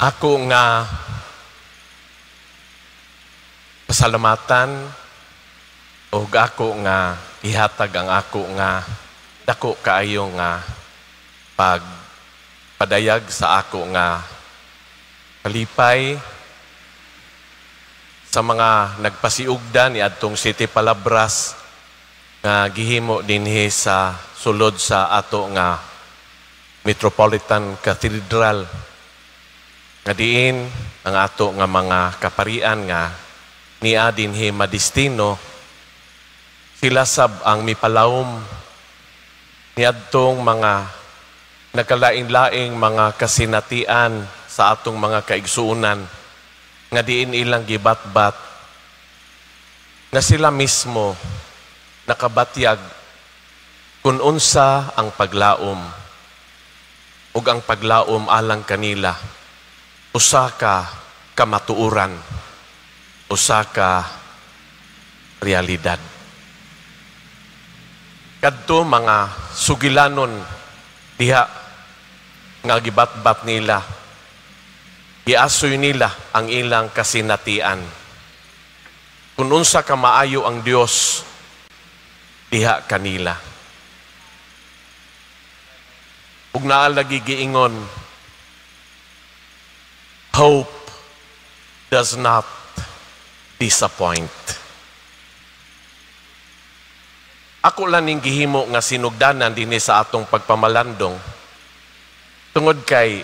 Ako nga pasalamatan ug ako nga ihatag ang ako nga dako kaayo nga pagpadayag sa ako nga kalipay sa mga nagpasiugda ni adtong Siete Palabras nga gihimo dinhi sa sulod sa ato nga Metropolitan Cathedral, nga diin ang ato nga mga kaparian nga nia dinhi madestino, sila sab ang mipalawom niadtong mga nagkalain-laing mga kasinatian sa atong mga kaigsuonan nga diin ilang gibatbat nga sila mismo nakabatyag kung unsa ang paglaom, ug ang paglaom alang kanila usa ka kamatuoran, usa ka realidad. Kadto mga sugilanon diha nga gibatbat nila, giasoy nila ang ilang kasinatian kung unsa ka maayo ang Dios diha kanila. Ug naa lagi giingon, "Hope does not disappoint." Ako lang ning gihimo nga sinugdanan dinhi sa atong pagpamalandong tungod kay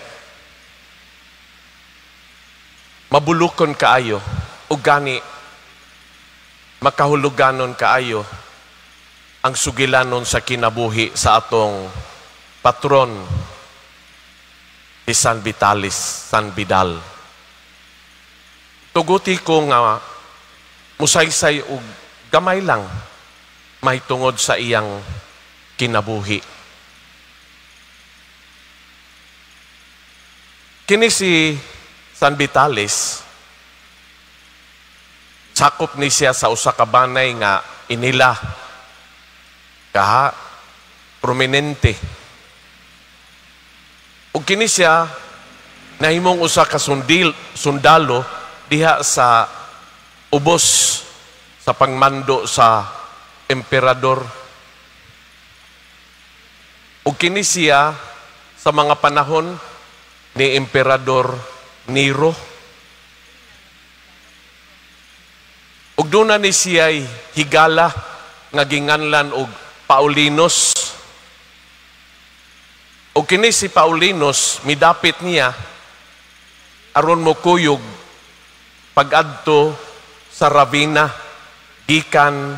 mabulukon kaayo ug gani makahuluganon kaayo ang sugilanon sa kinabuhi sa atong patron, si San Vitalis, San Vidal. Tuguti ko nga musaysay og gamay lang mahitungod sa iyang kinabuhi. Kini si San Vitalis, sakop ni siya sa usa ka banay nga inila kaha prominente. Ug kini siya nahimong usa ka sundalo diha sa ubos sa pangmando sa emperador. Ug kini siya sa mga panahon ni Emperador Nero. Ug duna ni siya'y higala nga ginganlan og Paulinus. Ug kini si Paulinus midapit niya aron mokuyog pag-adto sa Ravenna gikan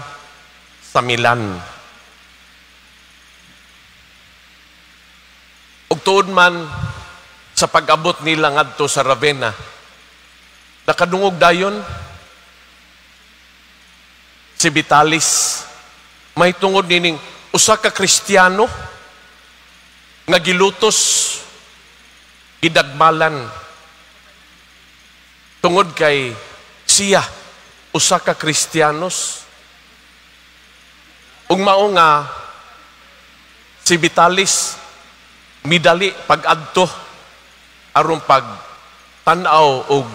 sa Milan. Ug tuod man sa pag-abot nila ngadto sa Ravenna, nakadungog dayon si Vitalis mahitungod nining usa ka Kristiyano nga gilutos, gidagmalan tungod kay siya usa ka Kristiyanos. Ug mao nga si Vitalis midali pag-adto aron pag tan-aw og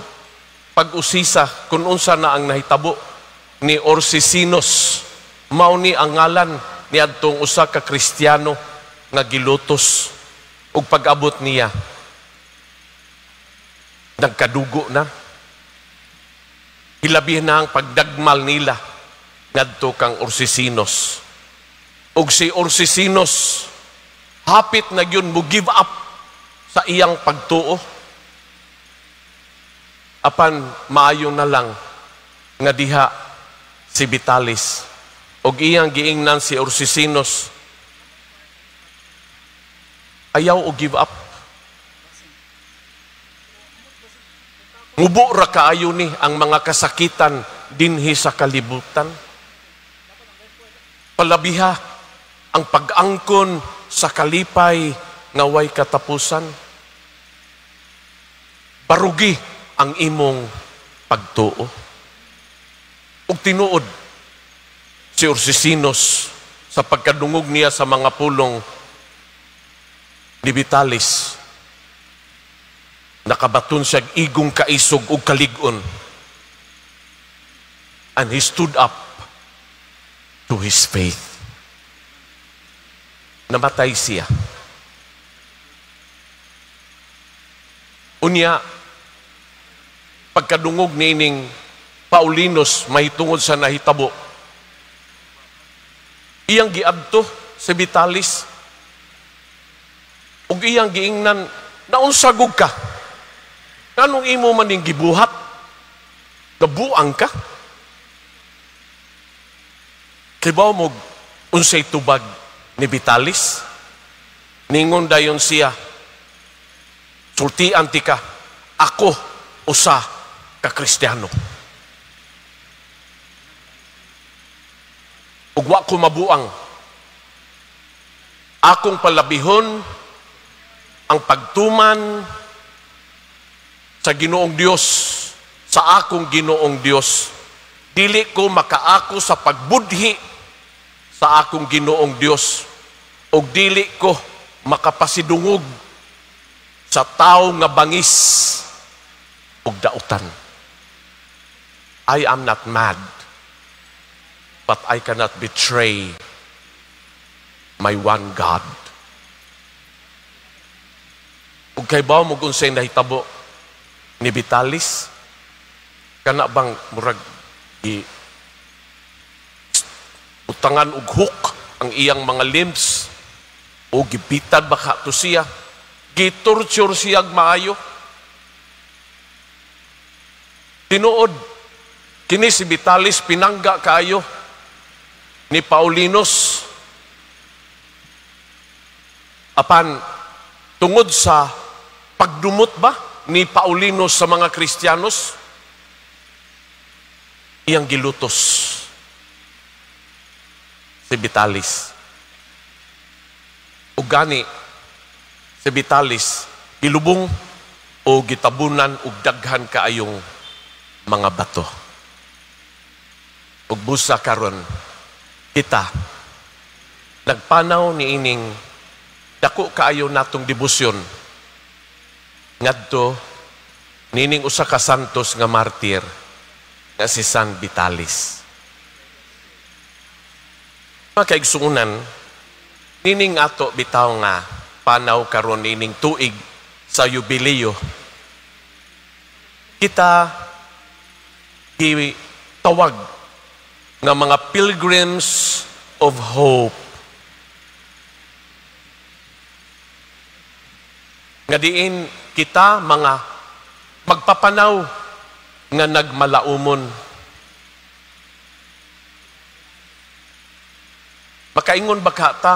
pag-usisa kung unsa na ang nahitabo ni Orsisinos. Mao ni ang ngalan ni adtong usa ka Kristiyano nga gilutos. Ug pag-abot niya, nagkadugo na. Hilabi na ang pagdagmal nila ngadto kang Orsisinos. Ug si Orsisinos hapit na gyud mo give up sa iyang pagtuo. Apan maayo na lang nga diha si Vitalis og iyang giingnan si Orsisinos, "Ayaw og give up. Mubo ra kaayo ni ang mga kasakitan dinhi sa kalibutan. Palabiha ang pag-angkon sa kalipay nga way katapusan. Barugi ang imong pagtuo." Ug tinuod si Orsisinos sa pagkadungog niya sa mga pulong ni Vitalis, Nakabaton siya igong kaisog ug kalig-on. And he stood up to his faith. Namatay siya. Unya, pagkadungog niining Paulinus mahitungod sa nahitabo, iyang giadto si Vitalis ug iyang giingnan, "Naunsagog ka? Nganong imo man ning gibuhat? Nabuang ka?" Kibaw mo unsay tubag ni Vitalis? Ningon dayon siya, "Sultian ti ka, ako usa ka Kristiyano. Ug wa ko mabuang. Akong palabihon ang pagtuman sa Ginoong Dios, sa akong Ginoong Dios. Dili ko makaako sa pagbudhi sa akong Ginoong Dios, ug dili ko makapasidungog sa tawo nga bangis ug dautan. I am not mad, but I cannot betray my one God." Ug kay bawo mo kung unsay nahitabo ni Vitalis? Kana bang murag i utangan og hook ang iyang mga limbs o gipitan ba ka to siya? Gitorture siya maayo. Tinuod, kini si Vitalis pinangga kaayo ni Paulinus. Apan tungod sa pagdumot ba ni Paulinus sa mga Kristiyanos, iyang gilutos si Vitalis. Ug gani si Vitalis gilubong o gitabunan og daghan kaayong mga bato. Ug busa karon kita nagpanaw niining dako kaayo natong debosyon ngadto nining usa ka santos nga martir nga si San Vitalis. Mga kaigsuonan, nining ato bitaw nga panaw karon nining tuig sa jubileo, kita gitawag nga mga pilgrims of hope. Nga diin kita mga magpapanaw nga nagmalaumon. Makaingon ba ka ta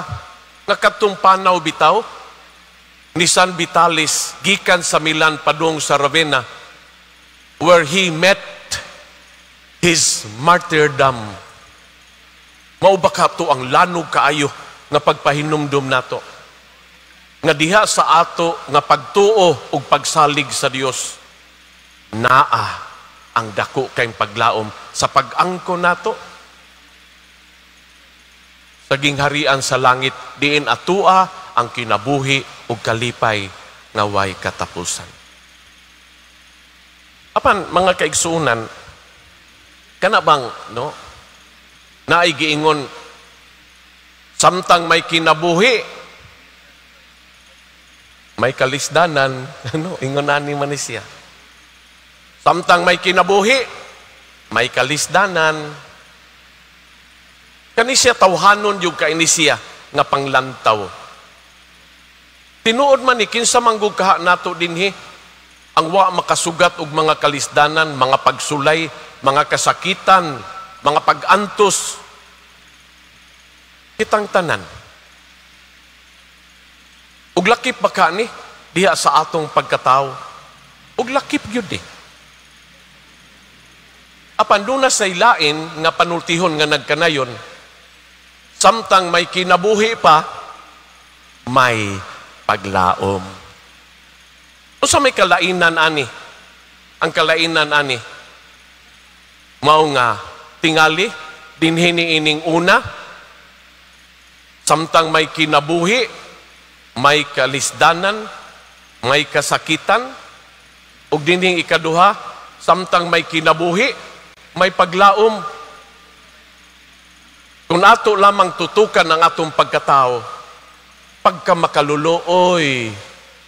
nga kadtong panaw bitaw ni San Vitalis gikan sa Milan padung sa Ravenna, where he met his martyrdom, mao ba ka to ang lanog kaayo nga pagpahinumdum nato nga diha sa ato nga pagtuo ug pagsalig sa Dios naa ang dako kayong paglaom sa pag-angko nato sa gingharian sa langit, diin atua ang kinabuhi ug kalipay nga way katapusan. Apan mga kaigsuonan, kana bang no naay giingon samtang may kinabuhi may kalisdanan, ano ingon ani man ni siya. Samtang may kinabuhi may kalisdanan. Kani siya tawhanon yung kaini siya nga panglantaw. Tinuod man ni kinsa manggug kaha nato dinhi ang wa makasugat og mga kalisdanan, mga pagsulay, mga kasakitan, mga pag-antos. Kitang tanan. Ug lakip ba ka ni diha sa atong pagkatawo? Ug lakip gyud eh. Apan duna say lain nga panultihon nga nagkanayon, samtang may kinabuhi pa, may paglaom. Unsa may kalainan ani? Ang kalainan ani mao nga tingali dinhi niining una, samtang may kinabuhi, may kalisdanan, may kasakitan. Ug dining ikaduha, samtang may kinabuhi, may paglaom. Kung ato lamang tutukan ang atong pagkatao, pagka makaluluoy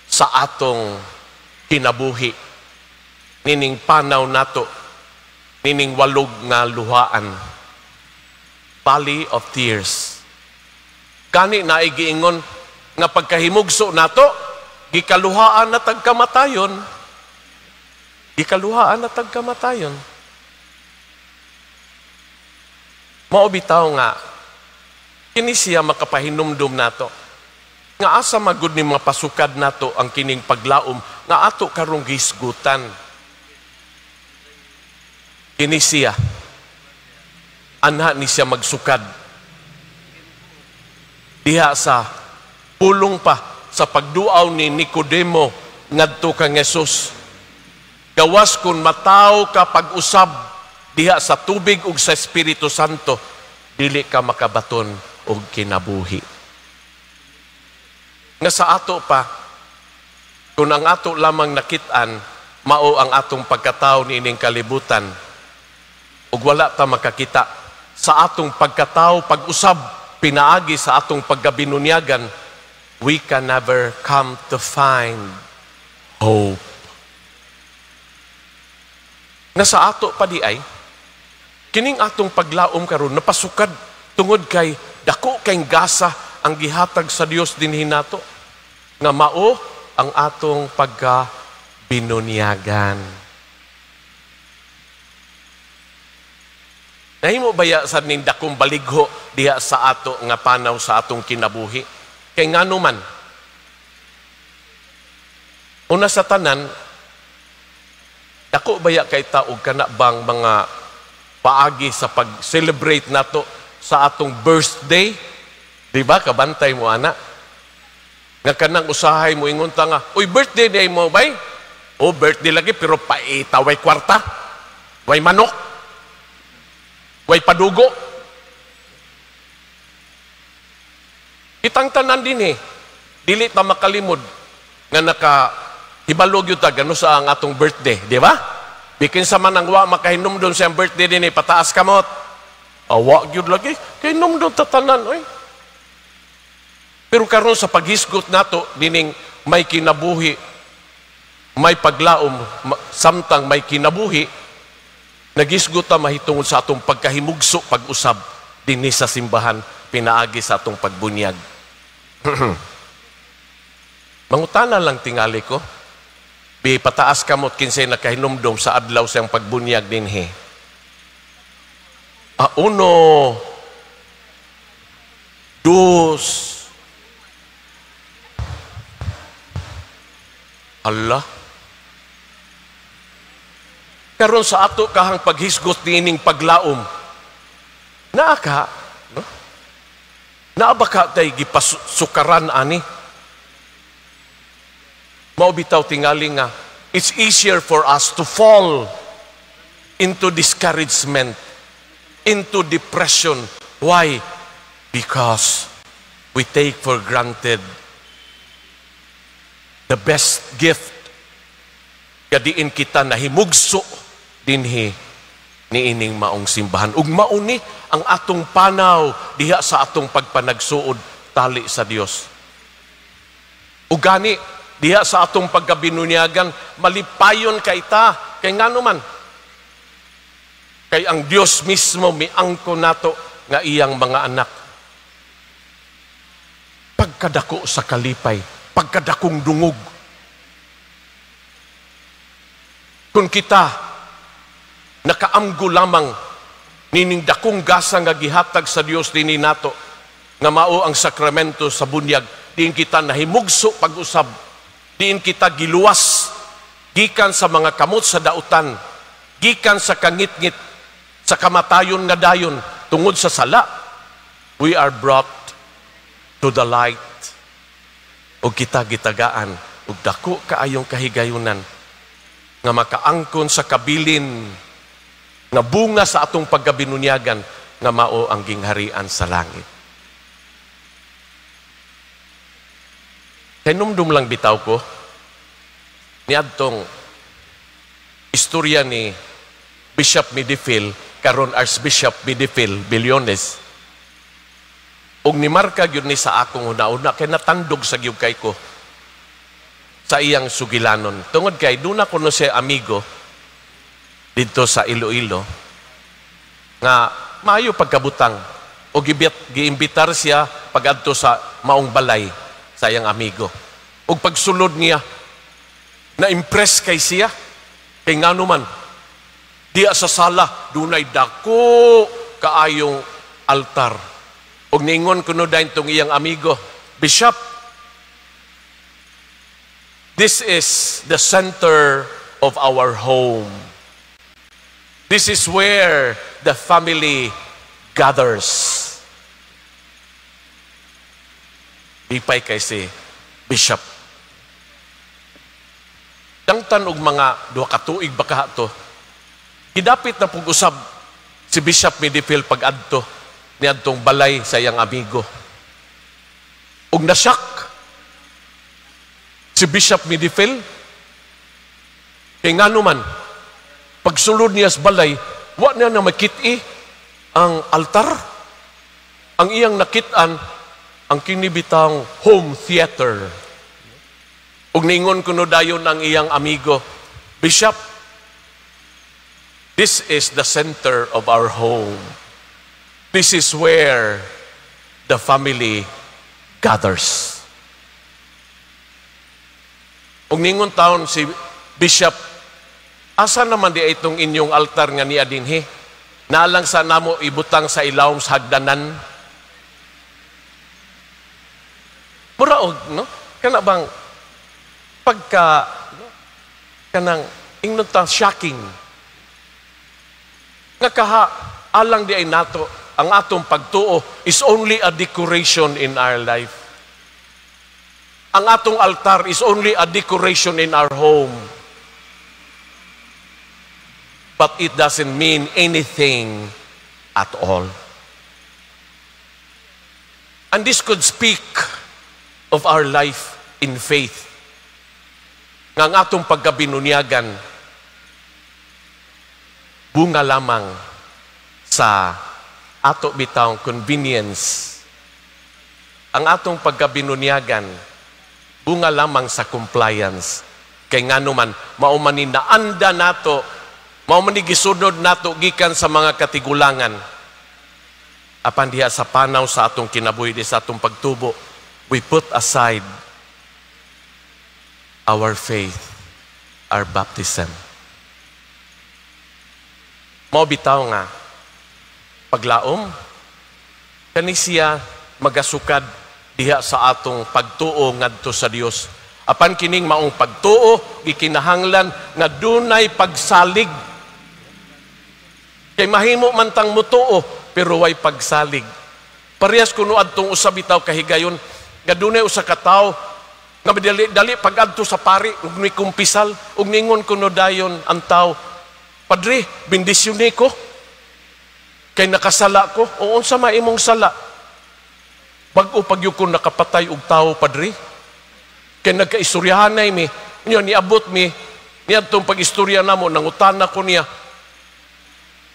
sa atong kinabuhi, nining panaw nato, nining walog nga luhaan, valley of tears. Gani na giingon nga pagkahimugso nato, gikaluhaan na tagkamatayon. Gikaluhaan na tagkamatayon. Mao bitaw nga kini siya makapahinumdum nato nga asa magud ni mga pasukad nato ang kining paglaom nga ato karong gisgutan. Kini siya anha ni siya magsukad diha sa pulong pa sa pagduaw ni Nicodemo ngadto kang Jesus. Gawas kun mataw ka pag-usab diha sa tubig ug sa Espiritu Santo, dili ka makabaton og kinabuhi. Nga sa ato pa, kung ang ato lamang nakit-an, mao ang atong pagkatao niining kalibutan, ug wala ta makakita sa atong pagkatao pag-usab pinaagi sa atong pagkabinunyagan, we can never come to find hope. Nga sa ato pa di ay, kining atong paglaom karon napasukad tungod kay dako kay gasa ang gihatag sa Dios dinhi nato nga mao ang atong pagkabinunyagan. Nahimo baya sa ning dakong baligho diha sa ato nga panaw sa atong kinabuhi? Kay ngano man, una sa tanan, dako baya kay ta og kana bang mga paagi sa pag-celebrate nato sa atong birthday? Di ba? Kabantay mo, ana. Nga kanang usahay mo, ingon ta nga, uy, birthday day mo, bay? O, birthday lagi, pero paita, way kwarta, way manok, way padugo. Kitang tanan din eh. Dili ta makalimod nga naka hibalog yun ta, gano sa ang atong birthday, di ba? Bikin sa man ang wa makahinumdum siyang birthday din eh, pataas kamot. Awa gyud lagi, kay hinumdum tatanan, oy. Pero karon sa paghisgot nato dining may kinabuhi, may paglaom, samtang may kinabuhi, nagisgot ta mahitungod sa atong pagkahimugso, pag-usab dinhi sa simbahan, pinaagi sa atong pagbunyag. Mangutana lang tingali ko, bi pataas kamot kinsay nakahinumdum sa adlaw siyang pagbunyag dinhi. Ah, uno, dos, Allah. Karon sa ato kahang paghisgot niining paglaom, naa ka, no? Naa ba ka tay gipasukaran ani? Mao bitaw tingali nga, it's easier for us to fall into discouragement, into depression. Why? Because we take for granted the best gift. Kadiin kita nahimugso dinhi niining maong simbahan. Ug mauni ang atong panaw diha sa atong pagpanagsuod tali sa Dios. Ug gani diha sa atong pagkabinunyagan, malipayon kay ta, kay ngano man, kay ang Dios mismo miangko nato nga iyang mga anak. Pagkadako sa kalipay, pagkadakong dungog. Kung kita nakaamgo lamang nining dakong gasa nga gihatag sa Dios dinhi nato, nga mao ang sakramento sa bunyag, diin kita nahimugso pag-usab, diin kita giluwas gikan sa mga kamot sa dautan, gikan sa kangitngit, sa kamatayon nga dayon tungod sa sala, we are brought to the light. Og kita gitagaan og dako kaayong kahigayunan nga makaangkon sa kabilin nga bunga sa atong pagkabinunyagan nga mao ang gingharian sa langit. Kay numdum lang bitaw ko niadtong Istorya ni Bishop Midifil, karon Archbishop Midifil Billones. Ug nimarka gyud ni sa akong huna-huna kay natandog sa gyud kay ko sa iyang sugilanon. Tungod kay duna kuno siya amigo didto sa Iloilo nga maayo pagkabutang o giimbitar siya pagadto sa maong balay sa iyang amigo. Ug pagsulod niya, na-impress kay siya kay ngano man diya sa sala dunay dako kaayong altar. Ug ningon kuno dayon tong iyang amigo, "Bishop, this is the center of our home. This is where the family gathers." Lipay kay si Bishop. Dangtan og mga 2 ka tuig ba kaha to, gidapit na pug usab si Bishop Midifil pag-adto niadtong balay sa iyang amigo. Ug na-shock si Bishop Midifil kay ngano man pagsulod niya sa balay, wa niya na makit-i ang altar. Ang iyang nakit-an ang kinibitang home theater. Ug ningon kuno dayon ang iyang amigo, "Bishop, this is the center of our home. This is where the family gathers." Ug ningon taon si Bishop, "Asa naman di itong inyong altar nga niya dinhi? Nalang sa namo ibutang sa ilawom sa hagdanan." Mura og, no? Kana bang pagka, no? Kanang ingnon ta shocking. Nga kaha alang di ay nato ang atong pagtuo is only a decoration in our life. Ang atong altar is only a decoration in our home. But it doesn't mean anything at all. And this could speak of our life in faith. Nga ang atong pagkabinunyagan, bunga lamang sa ato bitawng convenience. Ang atong pagkabinunyagan, bunga lamang sa compliance. Kay ngano man, mao man ni naanda nato, mao man ni gisunod nato gikan sa mga katigulangan. Apan diha sa panaw sa atong kinabuhi, di sa atong pagtubo, we put aside our faith, our baptism. Mao bitaw nga paglaom kani siya magasukad diha sa atong pagtuo ngadto sa Dios. Apan kining maong pagtuo gikinahanglan nga dunay pagsalig. Kay mahimo man tang mutuo pero way pagsalig. Parehas kuno adtong usa bitaw kahigayon nga dunay usa ka tawo nga dali, dali pag-adto sa pari ug ni kumpisal ug ningon kuno dayon ang tawo, "Padre, bendisyon ko kay nakasala ko." "O unsa man imong sala?" "Bag-o pag ko nakapatay og tawo, Padre. Kay nagkaistoryahanay mi. Niyo niabot mi niadtong pag-istorya namo, nangutana ko niya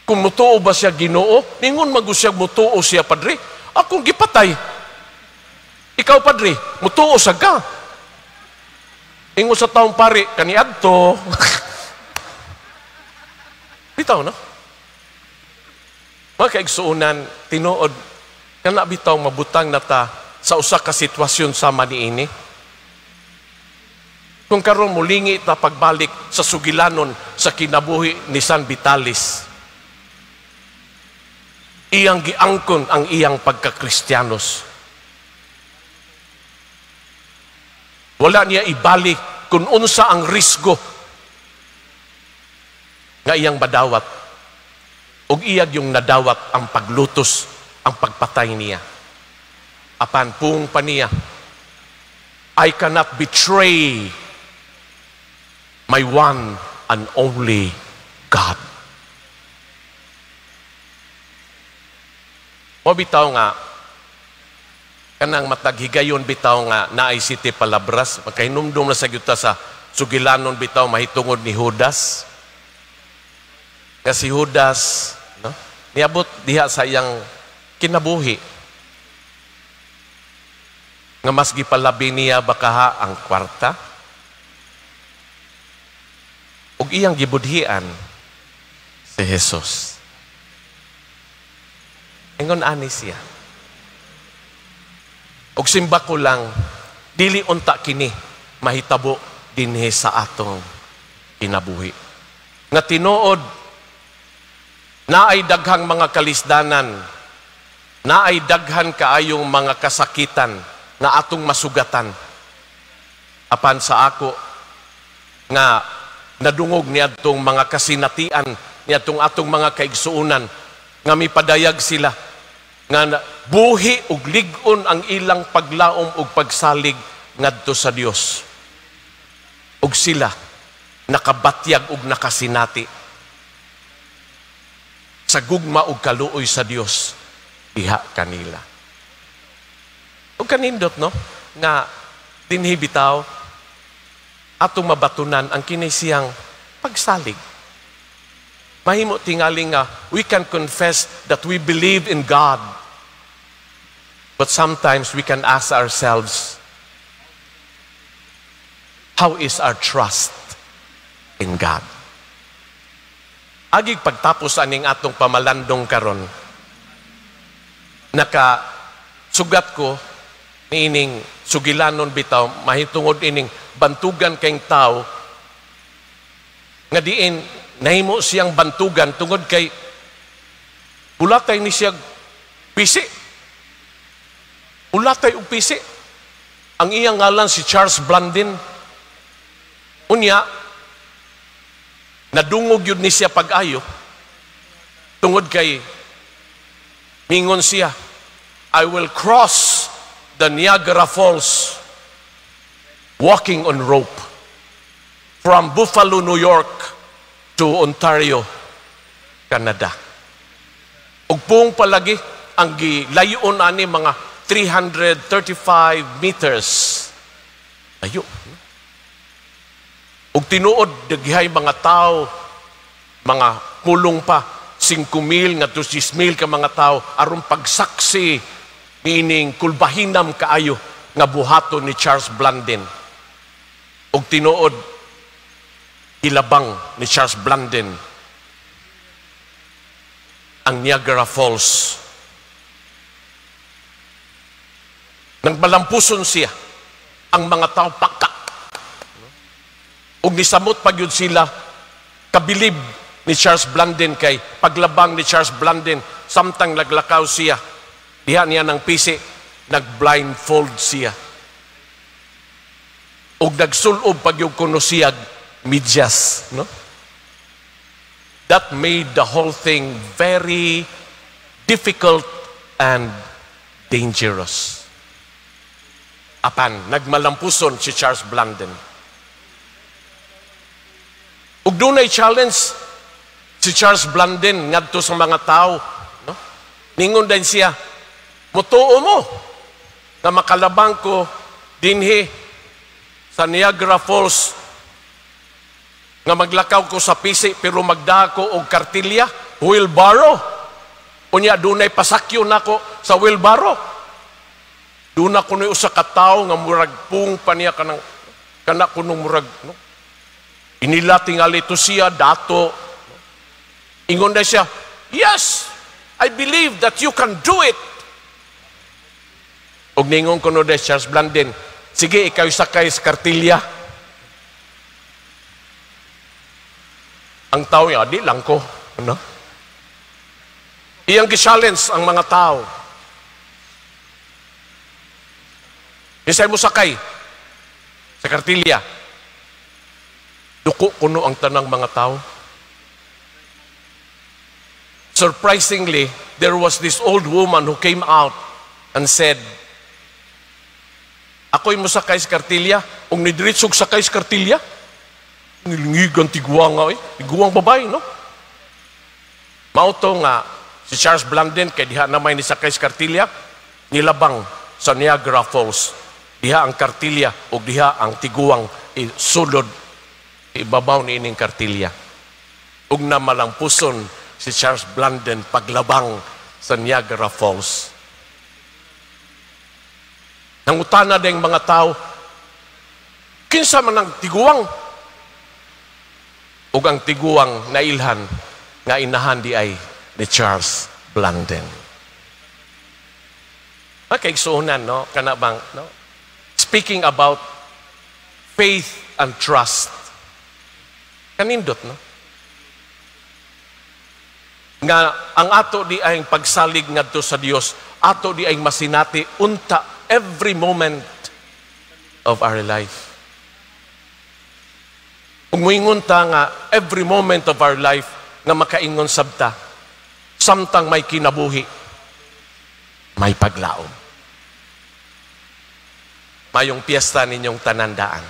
kung mutuo ba siya Ginoo. Ningon man siya mutuo siya, Padre. Akong gipatay. Ikaw, Padre, mutuo sa ka?" Ingon sa taong pari, "Kaniadto." Bitaw, no? Mga kaigsuonan, tinuod, kana bitaw mabutang na ta sa usa ka sitwasyon sama niini. Kung karon mulingi ta pagbalik sa sugilanon sa kinabuhi ni San Vitalis, iyang giangkon ang iyang pagkakristiyanos. Wala niya ibalik kung unsa ang risgo nga iyang badawat. Ug iyag yung nadawat ang paglutos, ang pagpatay niya. Apan pung pa niya, "I cannot betray my one and only God." Mo bitaw nga kanang matag higayon bitaw nga naay City Palabras, magkahinumdum na sa gyud ta sa sugilanon bitaw mahitungod ni Judas. Nga si Judas, no, niabot diha sa iyang kinabuhi nga mas gipalabi niya bakaha ang kwarta ug iyang gibudhian si Jesus. Ingon ani siya. Og simba ko lang, dili unta kini mahitabo dinhi sa atong kinabuhi. Nga tinuod, naay daghang mga kalisdanan, naay daghan kaayong mga kasakitan nga atong masugatan. Apan sa ako nga nadungog niadtong mga kasinatian niadtong atong mga kaigsuonan nga mipadayag sila nga buhi ug lig-on ang ilang paglaom ug pagsalig ngadto sa Dios. Ug sila nakabatyag ug nakasinati sa gugma ug kaluoy sa Dios diha kanila. Ug kanindot, no, nga dinhi bitaw atong mabatunan ang kini siyang pagsalig. Mahimo tingali nga we can confess that we believe in God. But sometimes we can ask ourselves, how is our trust in God? Agig pagtapos aning atong pamalandong karon, naka sugat ko niining sugilanon bitaw mahitungod ining bantugan kay tao nga diin nahimo siyang bantugan tungod kay bulatay ni siya pisi. Bulatay og pisi. Ang iyang ngalan si Charles Blondin. Unya, nadungog yun ni siya pag-ayo tungod kay mingon siya, "I will cross the Niagara Falls walking on rope from Buffalo, New York to Ontario, Canada." Ug pung palagi ang gilayon ani mga 335 meters. Ayo. Ug tinuod daghay mga tao, mga kulong pa 5,000 ngadto 6,000 ka mga tao aron pagsaksi niining kulbahinam kaayo nga buhaton ni Charles Blondin. Ug tinuod gilabang ni Charles Blondin ang Niagara Falls. Nang malampuson siya, ang mga tao pakak. Ug nisamot pag yun sila, kabilib ni Charles Blondin kay paglabang ni Charles Blondin, samtang naglakaw siya, diha niya ng pisi, nag-blindfold siya. Ug nagsulob pag yung kuno siyag medyas, no? That made the whole thing very difficult and dangerous. Apan, nagmalampuson si Charles Blondin. Ug dunay challenge si Charles Blondin ngadto sa mga tao, no? Ningon din siya, "Mutuo mo na makalabang ko dinhi sa Niagara Falls nga maglakaw ko sa pisi pero magdaha ko og kartilya, wheelbarrow? Unya dunay pasakyo nako sa wheelbarrow. Doon ako ni usa ka tawo nga murag pung pa niya kanang kana kunong murag, no? Inila tingali to siya dato." Ingon na siya, "Yes, I believe that you can do it." Og ningon kuno de Charles Blondin, "Sige, ikaw sakay sa kartilya." Ang tao niya, "Di lang ko." Ano? Iyang gi-challenge ang mga tao. Isay mo sakay sa kartilya. Duko kuno ang tanang mga tao. Surprisingly, there was this old woman who came out and said, "Ako'y mosakay sa kartilya, ug nidiretsog sakay sa kartilya." Ngilingigan tiguang nga, eh. Tiguang babae, no? Mauto nga, si Charles Blondin, kay diha na may nisakay sa kartilya, nilabang sa Niagara Falls. Diha ang kartilya, o diha ang tiguang isulod, ibabaw ni ining kartilya. Ug namalampuson si Charles Blondin paglabang sa Niagara Falls. Nangutana ding mga tao, "Kinsa man ang tiguang?" Ug ang tiguang nailhan nga inahan diay ni Charles Blondin. Okay, igsuonan, no? Kana bang, no? Speaking about faith and trust. Kanindot, no? Nga ang ato diay pagsalig ngadto sa Dios, ato diay masinati unta every moment of our life. Kung muingon ta nga every moment of our life nga makaingon sabta, samtang may kinabuhi, may paglaom. Maayong piyesta ninyong tanan daan.